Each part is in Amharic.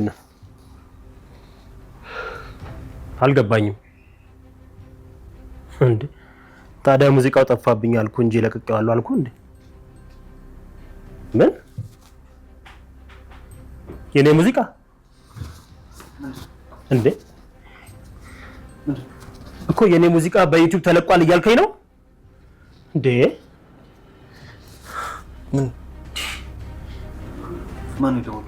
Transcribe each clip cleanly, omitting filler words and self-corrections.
ነው? አልገባኝም። እንዴ ታዲያ ሙዚቃው ጠፋብኝ አልኩ እንጂ ለቅቄዋለሁ አልኩ እንዴ? ምን የኔ ሙዚቃ እንዴ? እኮ የኔ ሙዚቃ በ YouTube ተለቋል እያልከኝ ነው እንዴ? ምን ማን የደወለው?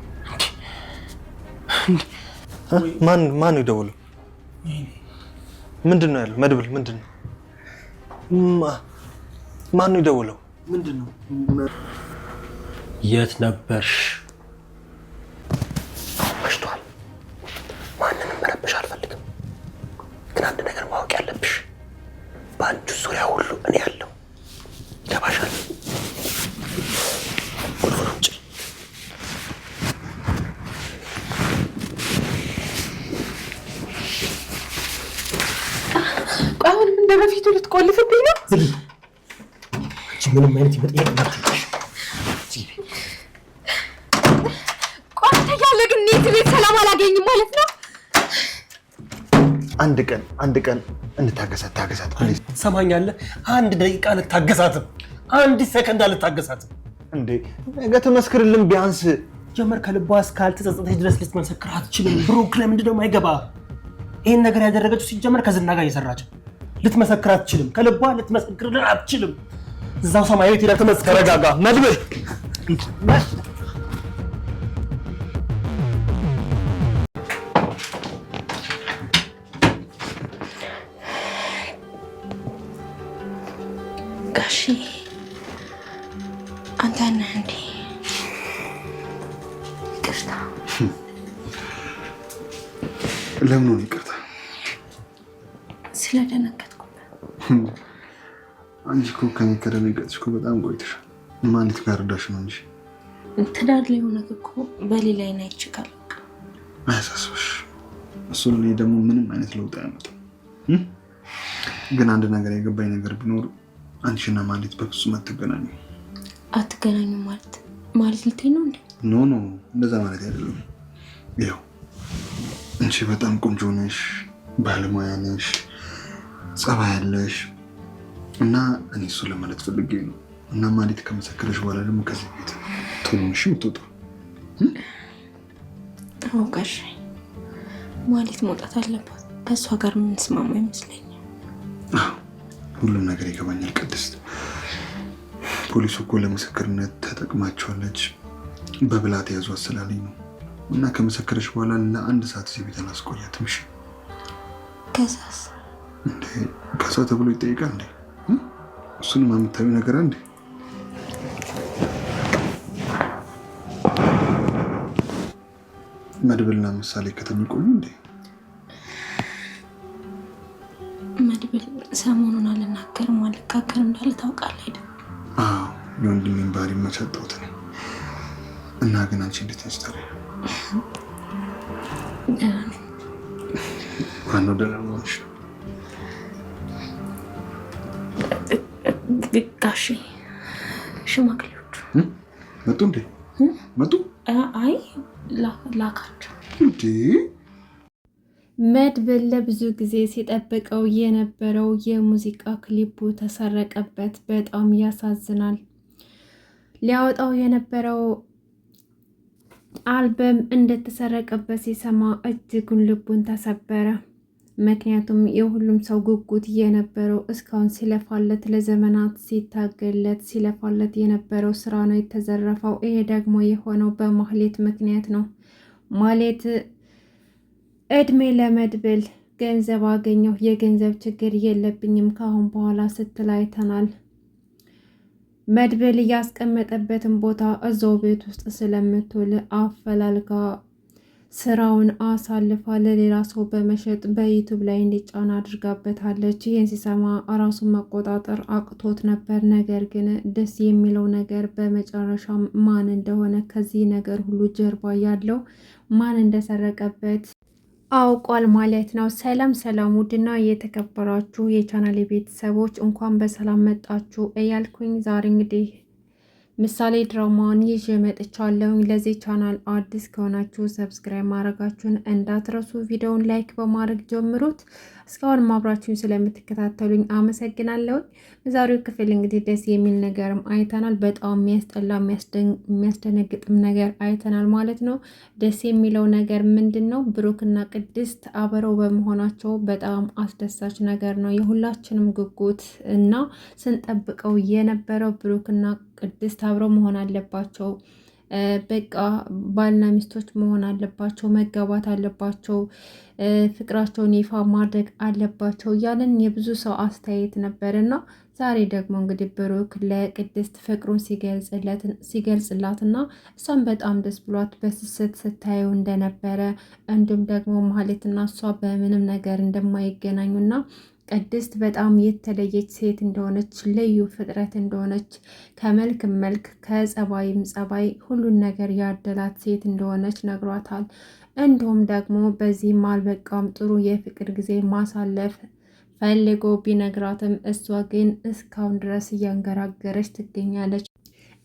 ማን ነው የደወለው? ምንድን ነው ያለው? መድብል ምንድን ነው? ማን ነው የደወለው? ምንድን ነው? የት ነበርሽ? መሽቷል። ማንንም መረበሽ አልፈልግም። ግን አንድ ነገር ማወቅ ያለብሽ በአንቺ ዙሪያ ሁሉ እኔ ያለው ይገባሻል? ቁልፉን አምጪ። አሁንም እንደ በፊቱ ልትቆልፍብኝ ነው? ዝጊ። አንቺ ምንም አይነት የመጠየቅ መብት የለሽም። ዝጊ። ቆይ አንተ እያለ ግን እኔ እዚህ ቤት ሰላም አላገኝም ማለት ነው? አንድ ቀን አንድ ቀን እንታገሳት፣ ታገሳት please። ትሰማኛለህ? አንድ ደቂቃ አልታገሳትም። አንድ ሰከንድ አልታገሳትም። እንዴ ነገ ትመስክርልን ቢያንስ። ጀመር ከልቧ እስካልተጸጸተች ድረስ ልትመሰክር አትችልም። ብሩክ ለምንድን ነው የማይገባ? ይህን ነገር ያደረገችው ሲጀመር ከዝና ጋር እየሰራች ልትመሰክር አትችልም። ከልቧ ልትመሰክርልን አትችልም። እዛው ሰማያዊ ቤት ሄዳ ትመስክር። ተረጋጋ መድብል። ጋሺ አንተ ነህ እንዴ? ይቅርታ። ለምን ሆነ ይቅርታ? ስለደነገጥኩበት። አንቺ እኮ ከኔ ከደነገጥሽ እኮ በጣም ቆይተሻል። ማንት ጋርዳሽ ነው እንጂ ትዳር ላይ ሆነህ እኮ በሌላ አይን አይቼህ አላውቅም። አያሳስብሽ። እሱ ለእኔ ደግሞ ምንም አይነት ለውጥ አያመጣም። ግን አንድ ነገር የገባኝ ነገር ቢኖር አንቺና ማሌት በፍጹም አትገናኙ። አትገናኙም ማለት ልትይ ነው እንዴ? No no፣ እንደዛ ማለት አይደለም። ይኸው አንቺ በጣም ቆንጆ ነሽ፣ ባለሙያ ነሽ፣ ጸባይ ያለሽ እና እኔ እሱን ለማለት ፈልጌ ነው። እና ማሌት ከመሰከረሽ በኋላ ደግሞ ከዚህ ቤት ቶሎ ነሽ የምትወጣው። አዎ ጋሼ፣ ማሌት መውጣት አለባት። ከእሷ ጋር የምንስማማ ይመስለኛል። ሁሉም ነገር ይገባኛል ቅድስት። ፖሊሱ እኮ ለምስክርነት ተጠቅማቸዋለች በብላት ያዟት ስላለኝ ነው። እና ከመሰከረች በኋላ ለአንድ ሰዓት እዚህ ቤት አላስቆያትም። እሺ? ከዛስ? እንዴ ከዛ ተብሎ ይጠይቃል እንዴ? እሱንም የምታዩ ነገር እንዴ? መድብልና ምሳሌ ከተሚቆዩ እንዴ? መድብል ሰሞኑን አልናገርም አልጋገርም እንዳለ ታውቃለህ አይደል? አዎ፣ የወንድሜን ባህሪ መቻጣሁት ነው። እና ግን አንቺ እንዴት ነሽ ታዲያ? ደህና ነኝ። ዋናው ደህና መሆንሽ ነው። ጋሼ ሽማግሌዎቹ መጡ እንዴ? መጡ? አይ ላካቸው እንዴ? መድብል ለብዙ ጊዜ ሲጠብቀው የነበረው የሙዚቃ ክሊፑ ተሰረቀበት። በጣም ያሳዝናል። ሊያወጣው የነበረው አልበም እንደተሰረቀበት ሲሰማ እጅጉን ልቡን ተሰበረ። ምክንያቱም የሁሉም ሰው ጉጉት የነበረው እስካሁን ሲለፋለት ለዘመናት ሲታገለት ሲለፋለት የነበረው ስራ ነው የተዘረፈው። ይሄ ደግሞ የሆነው በማህሌት ምክንያት ነው። ማህሌት እድሜ ለመድብል ገንዘብ አገኘሁ፣ የገንዘብ ችግር የለብኝም ካሁን በኋላ ስትል አይተናል። መድብል ያስቀመጠበትን ቦታ እዛው ቤት ውስጥ ስለምትውል አፈላልጋ ስራውን አሳልፋ ለሌላ ሰው በመሸጥ በ YouTube ላይ እንዲጫን አድርጋበታለች። ይህን ሲሰማ ራሱን መቆጣጠር አቅቶት ነበር። ነገር ግን ደስ የሚለው ነገር በመጨረሻ ማን እንደሆነ ከዚህ ነገር ሁሉ ጀርባ ያለው ማን እንደሰረቀበት አውቋል ማለት ነው። ሰላም ሰላም፣ ውድና የተከበራችሁ የቻናል ቤተሰቦች እንኳን በሰላም መጣችሁ እያልኩኝ ዛሬ እንግዲህ ምሳሌ ድራማን ይዤ መጥቻለሁ። ለዚህ ቻናል አዲስ ከሆናችሁ subscribe ማድረጋችሁን እንዳትረሱ፣ ቪዲዮውን like በማድረግ ጀምሩት። እስካሁን አብራችሁን ስለምትከታተሉኝ አመሰግናለሁ። በዛሬው ክፍል እንግዲህ ደስ የሚል ነገርም አይተናል። በጣም የሚያስጠላ የሚያስደነግጥም ነገር አይተናል ማለት ነው። ደስ የሚለው ነገር ምንድን ነው? ብሩክና ቅድስት አብረው በመሆናቸው በጣም አስደሳች ነገር ነው። የሁላችንም ጉጉት እና ስንጠብቀው የነበረው ብሩክና ቅድስት አብረው መሆን አለባቸው። በቃ ባልና ሚስቶች መሆን አለባቸው፣ መጋባት አለባቸው፣ ፍቅራቸውን ይፋ ማድረግ አለባቸው እያለን የብዙ ሰው አስተያየት ነበር እና ዛሬ ደግሞ እንግዲህ ብሩክ ለቅድስት ፍቅሩን ሲገልጽላትና እሷን በጣም ደስ ብሏት በስስት ስታየው እንደነበረ እንዲሁም ደግሞ ማህሌትና እሷ በምንም ነገር እንደማይገናኙና ቅድስት በጣም የተለየች ሴት እንደሆነች ልዩ ፍጥረት እንደሆነች ከመልክ መልክ ከጸባይም ጸባይ ሁሉን ነገር ያደላት ሴት እንደሆነች ነግሯታል። እንዲሁም ደግሞ በዚህም አልበቃም ጥሩ የፍቅር ጊዜ ማሳለፍ ፈልጎ ቢነግራትም እሷ ግን እስካሁን ድረስ እያንገራገረች ትገኛለች።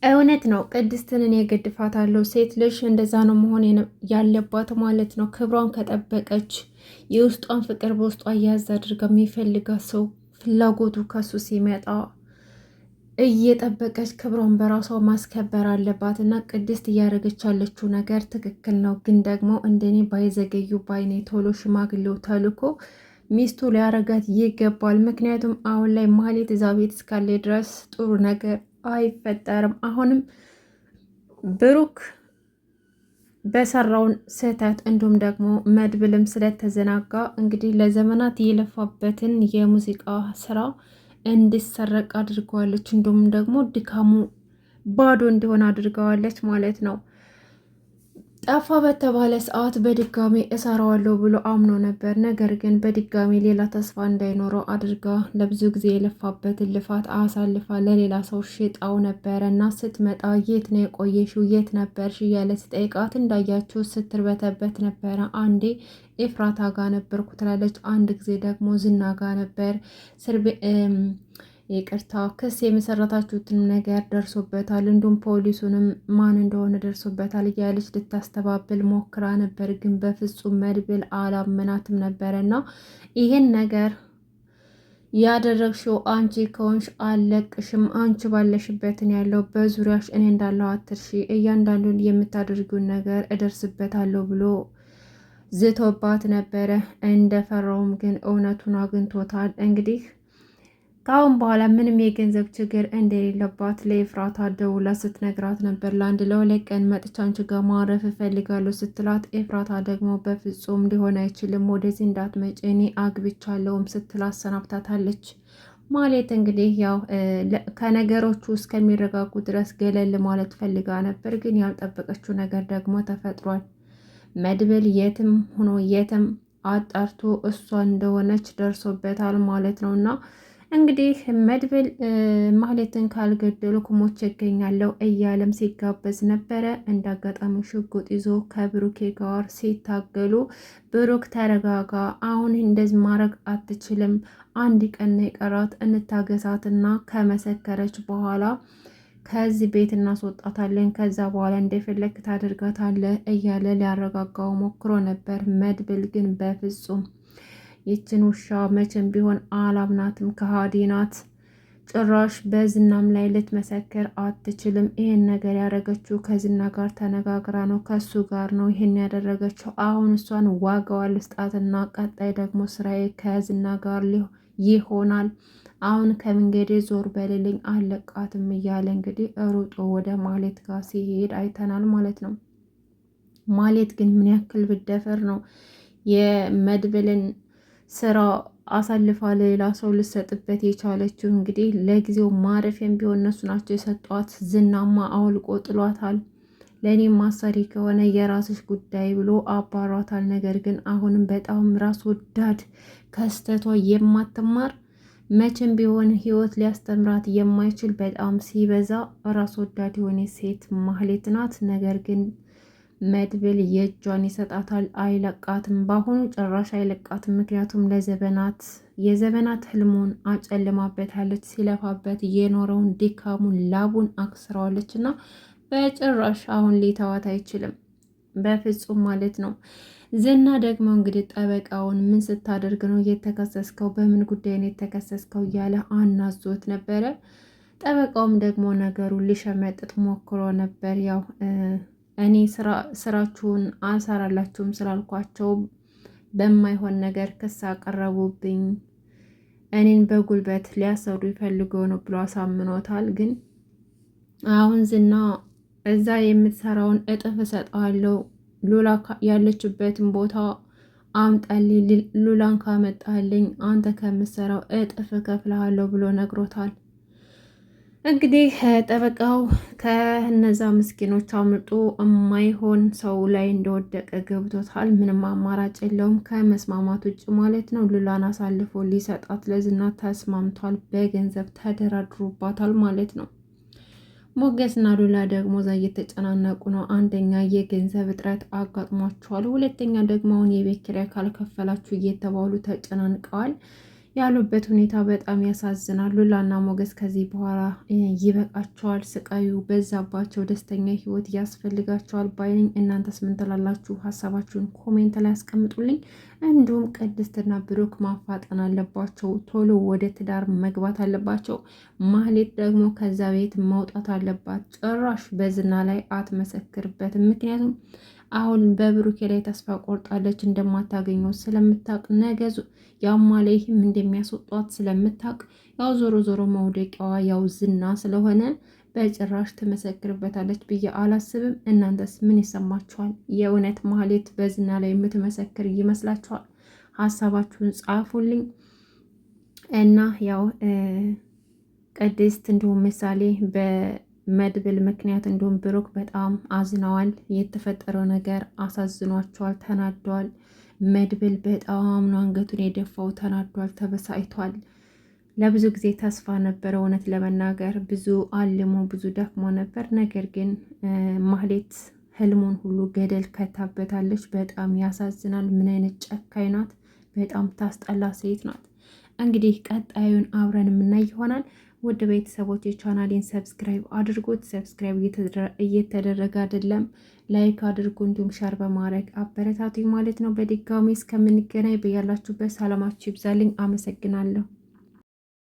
እውነት ነው ቅድስትን እኔ እገድፋታለሁ። ሴት ልጅ እንደዛ ነው መሆን ያለባት ማለት ነው። ክብሯን ከጠበቀች የውስጧን ፍቅር በውስጧ እያዝ አድርጋ የሚፈልጋት ሰው ፍላጎቱ ከሱ ሲመጣ እየጠበቀች ክብሯን በራሷ ማስከበር አለባት እና ቅድስት እያደረገች ያለችው ነገር ትክክል ነው። ግን ደግሞ እንደኔ ባይዘገዩ ባይኔ ቶሎ ሽማግሌው ተልኮ ሚስቱ ሊያረጋት ይገባል። ምክንያቱም አሁን ላይ ማህሌት እዛ ቤት እስካለ ድረስ ጥሩ ነገር አይፈጠርም። አሁንም ብሩክ በሰራውን ስህተት እንዲሁም ደግሞ መድብልም ስለተዘናጋ እንግዲህ ለዘመናት የለፋበትን የሙዚቃ ስራ እንዲሰረቅ አድርገዋለች። እንዲሁም ደግሞ ድካሙ ባዶ እንዲሆን አድርገዋለች ማለት ነው። ጠፋ በተባለ ሰዓት በድጋሚ እሰራዋለሁ ብሎ አምኖ ነበር። ነገር ግን በድጋሚ ሌላ ተስፋ እንዳይኖረው አድርጋ ለብዙ ጊዜ የለፋበትን ልፋት አሳልፋ ለሌላ ሰው ሽጣው ነበረ እና ስትመጣ የት ነው የቆየሽው? የት ነበርሽ? እያለ ሲጠይቃት እንዳያችሁ ስትርበተበት ነበረ። አንዴ ኤፍራታ ጋ ነበርኩ ትላለች፣ አንድ ጊዜ ደግሞ ዝና ጋ ነበር ይቅርታ ክስ የመሰረታችሁትን ነገር ደርሶበታል፣ እንዲሁም ፖሊሱንም ማን እንደሆነ ደርሶበታል እያለች ልታስተባብል ሞክራ ነበር። ግን በፍጹም መድብል አላመናትም ነበረና ይህን ነገር ያደረግሽው አንቺ ከሆንሽ አለቅሽም፣ አንቺ ባለሽበትን ያለው በዙሪያሽ እኔ እንዳለው አትርሺ፣ እያንዳንዱን የምታደርጊውን ነገር እደርስበታለሁ ብሎ ዝቶባት ነበረ። እንደፈራውም ግን እውነቱን አግኝቶታል። እንግዲህ ከአሁን በኋላ ምንም የገንዘብ ችግር እንደሌለባት ለኤፍራታ ደውላ ስትነግራት ነበር። ለአንድ ለሁለት ቀን መጥቻ አንቺ ጋር ማረፍ እፈልጋለሁ ስትላት፣ ኤፍራታ ደግሞ በፍጹም ሊሆን አይችልም፣ ወደዚህ እንዳትመጪ እኔ አግብቻለሁም ስትል አሰናብታታለች። ማለት እንግዲህ ያው ከነገሮቹ እስከሚረጋጉ ድረስ ገለል ማለት ፈልጋ ነበር፣ ግን ያልጠበቀችው ነገር ደግሞ ተፈጥሯል። መድብል የትም ሆኖ የትም አጣርቶ እሷ እንደሆነች ደርሶበታል ማለት ነው እና እንግዲህ መድብል ማህሌትን ካልገደሉ ሞቼ እገኛለሁ እያለም ሲጋበዝ ነበረ። እንደ አጋጣሚ ሽጉጥ ይዞ ከብሩኬ ጋር ሲታገሉ ብሩክ ተረጋጋ፣ አሁን እንደዚህ ማድረግ አትችልም፣ አንድ ቀን የቀራት እንታገሳትና ከመሰከረች በኋላ ከዚህ ቤት እናስወጣታለን፣ ከዛ በኋላ እንደፈለግ ታደርጋታለህ እያለ ሊያረጋጋው ሞክሮ ነበር። መድብል ግን በፍጹም ይችን ውሻ መቼም ቢሆን አላምናትም፣ ከሃዲ ናት። ጭራሽ በዝናም ላይ ልትመሰክር አትችልም። ይህን ነገር ያደረገችው ከዝና ጋር ተነጋግራ ነው፣ ከሱ ጋር ነው ይህን ያደረገችው። አሁን እሷን ዋጋዋ ልስጣትና ቀጣይ ደግሞ ስራዬ ከዝና ጋር ይሆናል። አሁን ከመንገዴ ዞር በልልኝ አለቃትም እያለ እንግዲህ ሩጦ ወደ ማሌት ጋር ሲሄድ አይተናል ማለት ነው። ማሌት ግን ምን ያክል ብደፈር ነው የመድብልን ስራ አሳልፋ ለሌላ ሰው ልሰጥበት የቻለችው? እንግዲህ ለጊዜው ማረፊያም ቢሆን እነሱ ናቸው የሰጧት። ዝናማ አውልቆ ጥሏታል። ለእኔም ማሰሪ ከሆነ የራስሽ ጉዳይ ብሎ አባሯታል። ነገር ግን አሁንም በጣም ራስ ወዳድ ከስተቷ የማትማር መቼም ቢሆን ህይወት ሊያስተምራት የማይችል በጣም ሲበዛ ራስ ወዳድ የሆነ ሴት ማህሌት ናት። ነገር ግን መድብል የእጇን ይሰጣታል። አይለቃትም። በአሁኑ ጭራሽ አይለቃትም። ምክንያቱም ለዘበናት የዘበናት ህልሙን አጨልማበታለች። ሲለፋበት የኖረውን ድካሙን ላቡን አክስረዋለች እና በጭራሽ አሁን ሊተዋት አይችልም። በፍጹም ማለት ነው። ዝና ደግሞ እንግዲህ ጠበቃውን ምን ስታደርግ ነው የተከሰስከው? በምን ጉዳይ ነው የተከሰስከው? እያለ አናዞት ነበረ። ጠበቃውም ደግሞ ነገሩን ሊሸመጥጥ ሞክሮ ነበር። ያው እኔ ስራችሁን አልሰራላችሁም ስላልኳቸው በማይሆን ነገር ክስ አቀረቡብኝ፣ እኔን በጉልበት ሊያሰሩ ይፈልገው ነው ብሎ አሳምኖታል። ግን አሁን ዝና እዛ የምትሰራውን እጥፍ እሰጠዋለሁ፣ ሉላ ያለችበትን ቦታ አምጣልኝ፣ ሉላን ካመጣልኝ አንተ ከምትሰራው እጥፍ እከፍልሃለሁ ብሎ ነግሮታል። እንግዲህ ጠበቃው ከነዛ ምስኪኖች አምልጦ የማይሆን ሰው ላይ እንደወደቀ ገብቶታል። ምንም አማራጭ የለውም ከመስማማት ውጭ ማለት ነው። ሉላን አሳልፎ ሊሰጣት ለዝና ተስማምቷል። በገንዘብ ተደራድሮባታል ማለት ነው። ሞገስና ሉላ ደግሞ እዛ እየተጨናነቁ ነው። አንደኛ የገንዘብ እጥረት አጋጥሟቸዋል። ሁለተኛ ደግሞ አሁን የቤት ኪራይ ካልከፈላችሁ እየተባሉ ተጨናንቀዋል። ያሉበት ሁኔታ በጣም ያሳዝናል። ሉላና ሞገስ ከዚህ በኋላ ይበቃቸዋል፣ ስቃዩ በዛባቸው፣ ደስተኛ ህይወት ያስፈልጋቸዋል ባይ ነኝ። እናንተስ ምን ትላላችሁ? ሀሳባችሁን comment ላይ ያስቀምጡልኝ። እንዲሁም ቅድስትና ብሩክ ማፋጠን አለባቸው፣ ቶሎ ወደ ትዳር መግባት አለባቸው። ማህሌት ደግሞ ከዛ ቤት መውጣት አለባት። ጭራሽ በዝና ላይ አትመሰክርበትም። ምክንያቱም አሁን በብሩኬ ላይ ተስፋ ቆርጣለች። እንደማታገኘው ስለምታውቅ ነገ ያማለይህም እንደሚያስወጧት ስለምታውቅ ያው ዞሮ ዞሮ መውደቂያዋ ያው ዝና ስለሆነ በጭራሽ ትመሰክርበታለች ብዬ አላስብም። እናንተስ ምን ይሰማችኋል? የእውነት ማህሌት በዝና ላይ የምትመሰክር ይመስላችኋል? ሀሳባችሁን ጻፉልኝ እና ያው ቅድስት እንዲሁም ምሳሌ መድብል ምክንያት እንዲሁም ብሩክ በጣም አዝነዋል። የተፈጠረው ነገር አሳዝኗቸዋል፣ ተናደዋል። መድብል በጣም ነው አንገቱን የደፋው፣ ተናዷል፣ ተበሳጭቷል። ለብዙ ጊዜ ተስፋ ነበረ፣ እውነት ለመናገር ብዙ አልሞ ብዙ ደክሞ ነበር። ነገር ግን ማህሌት ህልሙን ሁሉ ገደል ከታበታለች። በጣም ያሳዝናል። ምን አይነት ጨካኝ ናት! በጣም ታስጠላ ሴት ናት። እንግዲህ ቀጣዩን አብረን የምናይ ይሆናል። ውድ ቤተሰቦች የቻናሌን subscribe አድርጉት። Subscribe እየተደረገ አይደለም፣ like አድርጉ፣ እንዲሁም share በማድረግ አበረታቱኝ ማለት ነው። በድጋሚ እስከምንገናኝ በያላችሁበት ሰላማችሁ ይብዛልኝ። አመሰግናለሁ።